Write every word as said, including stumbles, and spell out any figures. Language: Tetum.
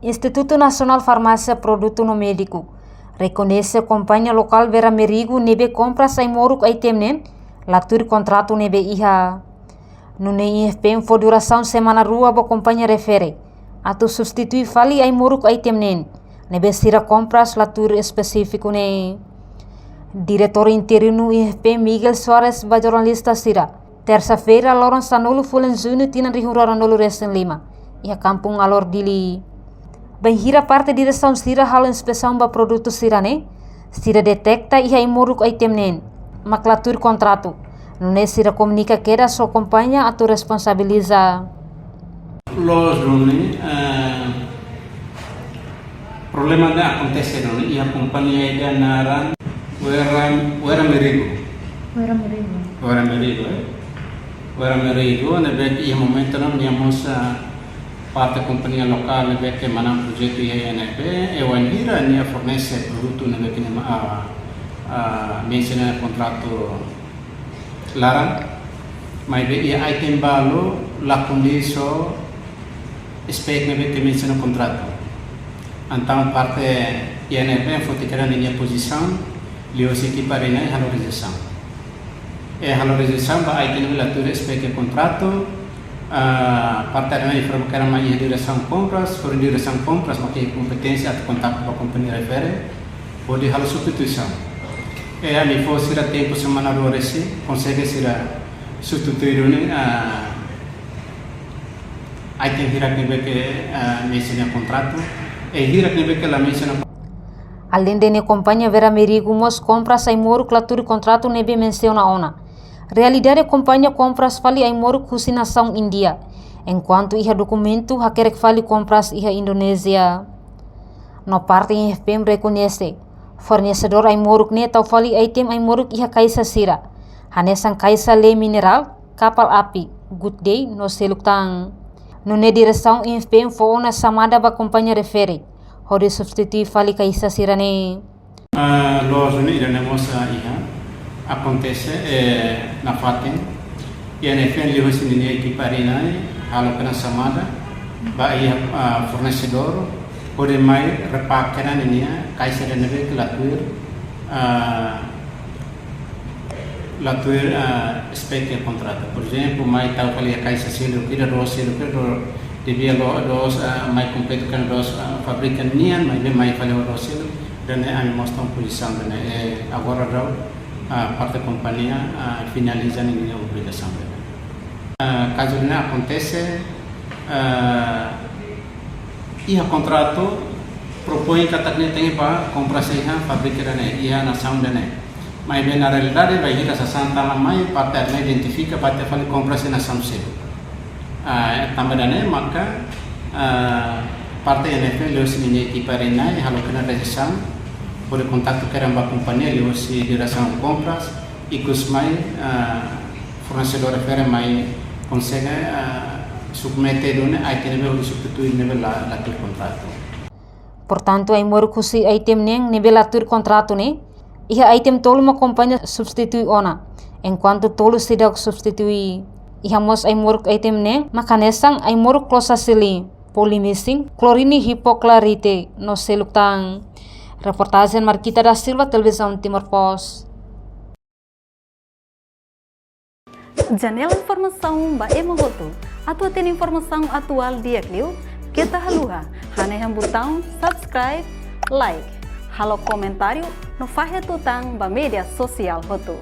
Institutu Nasionál Farmásia Produtu no Médiku rekoñese kompañia lokál Vera Merigo ne'ebé kompras ai-moruk item neen la tuir kontratu ne'ebé iha. Nune'e I F P M fó durasaun semana rua ba kompañia refere atu substitui fali ai-moruk item neen ne'ebé sira kompras la tuir espesífiku ne'e. Diretór interinu I F P M Miguel Soares ba jornalista sira, tersa-feira, loron sanulu fulan Juñu tinan rihun rua ruanulu resin lima, iha Kampung Alor, Dili. Bainhira parte diresaun sira halo inspesaun ba produtu sira-ne'e, sira deteta iha ai-moruk item neen mak la tuir kontratu. Nune'e sira komunika kedas ho kompañia atu responsabiliza. Loos duni, eh, problema ne'e akontese duni iha kompañia ida naran Vera, Vera Merigo. Vera Merigo. Vera Merigo, eh. Vera Merigo, ne'ebé iha momentu ne'e nia mós, ah, parte kompañia lokál ne'ebé ke manán projetu iha I N F, e wainhira nia fornese produtu ne'ebé ke nia ma-, ah, ah, mensiona kontratu laran, maibé iha item balu la kondiz ho spek ne'ebé ke mensiona kontratu. Entaun parte I N F foti kedas ninia pozisaun, liuhusi ekipa Rinai halo rejeisaun. E halo rejeisaun ba item ne'ebé la tuir spek kontratu, ah, parte Rinai informa kedas mai iha diresaun kompras, hodi diresaun kompras mak iha kompeténsia atu kontaktu ba kompañia refere, hodi halo substituisaun. E ami fó sira tempu semana rua resin, konsege sira substitui duni, ah, item hirak ne'ebé ke, ah, mensiona kontratu, e hirak ne'ebé ke la mensiona. Aleinde ne'e, kompañia Vera Merigo mós kompras ai-moruk la tuir kontratu ne'ebé mensiona ona. Realidade, kompañia kompras fali ai-moruk husi nasaun Índia, enkuantu iha dokumentu hakerek fali kompras iha Indonézia. No parte I F P M rekoñese, fornesedór ai-moruk ne'e tau fali item ai-moruk iha kaixa sira, hanesan kaixa lee minerál, kapal api, Good Day no seluk tan. Nune'e diresaun I F P M fó ona xamada ba kompañia refere hodi substitui fali kaixa sira-ne'e. Ah, loos duni, ida-ne'e mós, ah, iha akontese, eh, nafatin. I N F liuhusi ninia ekipa Rinai halo kedas xamada ba iha, ah, fornesedór hodi mai repakeran ninia kaixa ida ne'ebé ke la tuir, ah, la tuir, ah, spek kontratu. Por ezemplu, mai tau fali kaixa seluk ida, doos seluk ida, do-, devia lo-, doos, ah, mai kompletu kedas doos, ah, fábrika nian, maibé mai fali ho doos seluk, ida-ne'e ami mós toma pozisaun ida-ne'e, eh, agora daudaun, ah, parte kompañia, ah, finaliza ninia obrigasaun ida-ne'e. Ah, kazu ida-ne'e akontese, ah, iha kontratu propoin katak ne'e tenke ba kompras iha fábrika ida-ne'e, iha nasaun ida-ne'e. Maibé na realidade, bainhira sasán tama mai, parte ne'e identifika, parte fali kompras iha nasaun seluk. Ah, tanba ida-ne'e maka, ah, parte I N F liuhusi ninia ekipa Rinai halo kedas rejeisaun, hodi kontaktu kedas ba kompañia liuhusi diresaun kompras, ikus mai, ah, fornesedór refere mai konsege, ah, submete duni item ne'ebé hodi substitui ne'ebé la, la tuir kontratu. Portantu, ai-moruk husi item neen ne'ebé la tuir kontratu ne'e, iha item tolu mak kompañia substitui ona, enkuantu tolu seidauk substitui. Iha mós ai-moruk item neen mak hanesan ai-moruk klosasili, polimisin, klorine hipoklarite no seluk tan. Reportajen Marquita da Silva, Televizaun Timor Post. Janela informasaun ba ema hotu. Atu hatene informasaun atuál di'ak liu, keta haluha hanehan butaun subscribe, like, halo komentáriu no fahe tutan ba média sosiál hotu.